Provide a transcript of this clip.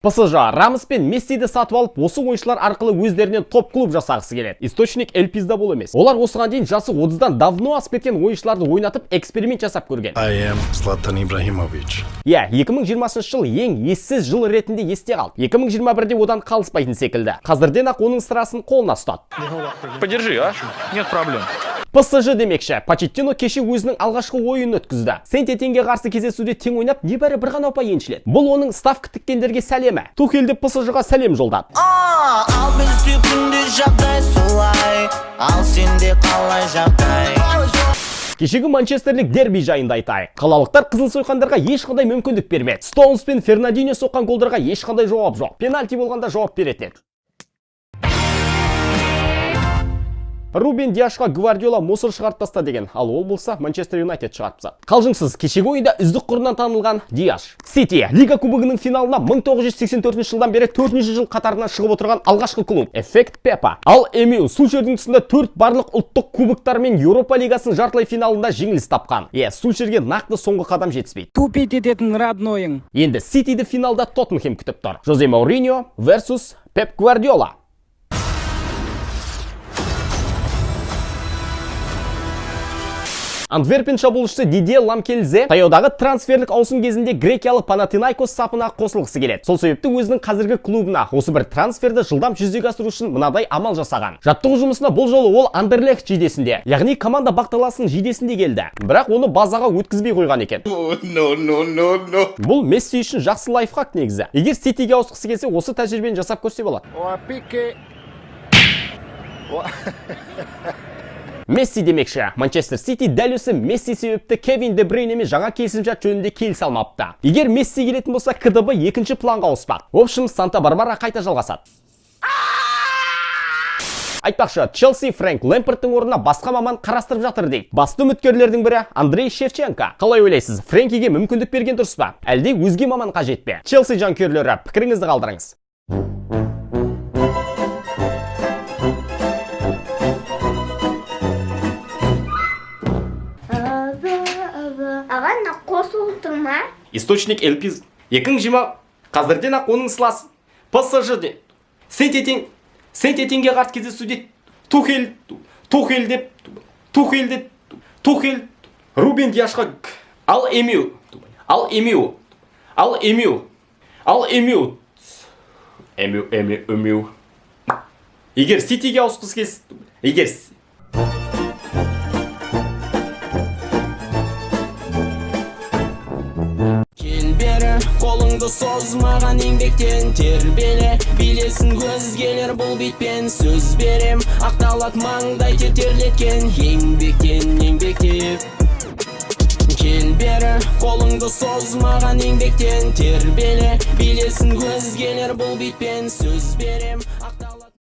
ПСЖ Рамос пен Мессиді сатып алып, осы ойыншылар арқылы өздерінен топ клуб жасағысы келеді. Источник Эль Пиздабол емес. Олар осыған дейін жасы 30-дан давно асып кеткен ойыншыларды ойнатып, эксперимент жасап көрген. I am Zlatan Ibrahimovic. Иә, 2020 жыл ең ессіз жыл ретінде есте қалды. 2021-де одан қалыспайтын секілді. Қазірден ақ оның сырасын қолына ұстады. Подержи, а? Нет проблем. ПСЖ демекші, Почеттино кеше өзінің алғашқы ойынын өткізді. Сент-Этьенге қарсы кездесуде тең ойнап, небәрі бір ғана ұпай еншіледі. Бұл оның ставка тіккендерге сәлемі. Тухель де ПСЖ-ға сәлем жолдады. Ал бізде күнде жағдай солай, ал сенде қалай жағдай? Кешегі манчестерлік дерби жайында айтайық. Қалалықтар қызыл сойқандарға ешқандай мүмкіндік бермеді. Стоунс пен Фернандиньо соққан голдарға ешқандай жауап жоқ. Пенальти болғанда жауап беретін еді. Рубен Диашқа Гвардиола мусор шығарып таста деген, ал ол болса, Манчестер Юнайтед шығарып тастады. Қалжыңсыз, кешегі ойында үздік қорынан танылған Диаш. Сити Лига кубогының финалына 1984 жылдан бері төртінші жыл қатарынан шығып отырған алғашқы клуб. Эффект Пепа. Ал МЮ Сульшердің тұсында төрт барлық ұлттық кубоктар мен Еуропа лигасының жартылай финалында жеңіліс тапқан. Е, Сульшерге нақты соңғы қадам жетіспейді. Тупить ететін роднойың. Енді Ситиді финалда Тоттенхэм күтіп тұр. Жозе Мауриньо versus Пеп Гвардиола. Антверпен шабуылшысы Дидье Ламкельзе таяудағы трансферлік ауысым кезінде грекиялық Панатинаикос сапына қосылғысы келеді. Сол себепті өзінің қазіргі клубына осы бір трансферді жылдам жүзеге асыру үшін мынадай амал жасаған. Жаттығу жұмысына бұл жолы ол Андерлехт жейдесінде, яғни команда бақталасының жейдесінде келді. Бірақ оны базаға өткізбей қойған екен. No, no, no, no. Бұл Месси үшін жақсы лайфхак негізі. Егер Ситиге ауысқысы келсе, осы тәжірибені жасап көрсе болады. O a pique. Месси демекші, Манчестер Сити дәл осы Месси себепті Кевин Де Брюйнемен жаңа келісімшарт жөнінде келісе алмапты. Егер Месси келетін болса, КДБ екінші планға ауыспақ. В общем, Санта-Барбара қайта жалғасады. Айтпақшы, Челси Фрэнк Лэмпардтың орнына басқа маман қарастырып жатыр дейді. Басты үміткерлердің бірі Андрей Шевченко. Қалай ойлайсыз, Фрэнкиге мүмкіндік берген дұрыс па? Әлде өзге маман қажет пе? Челси жанкүйерлері, пікіріңізді қалдырыңыз. Аға, мына қосылып тұр ма? Источник Элпиз 2020 қазірден ақ оның сыласы ПСЖ де Сент-Этьенге қарсы кездесуде Тухель Тухель деп Тухель деп Тухель Рубен Диашқа ал МЮ ал МЮ ал МЮ ал МЮ МЮ МЮ МЮ егер Ситиге ауысқысы келсе, егер Кел бері, қолыңды соз маған, еңбектен тербеле билесін өзгелер бұл битпен. Сөз берем, ақталады маңдай тер терлеткен еңбектен, еңбектеп. Кел бері, қолыңды соз маған, еңбектен тербеле билесін өзгелер бұл битпен. Сөз берем.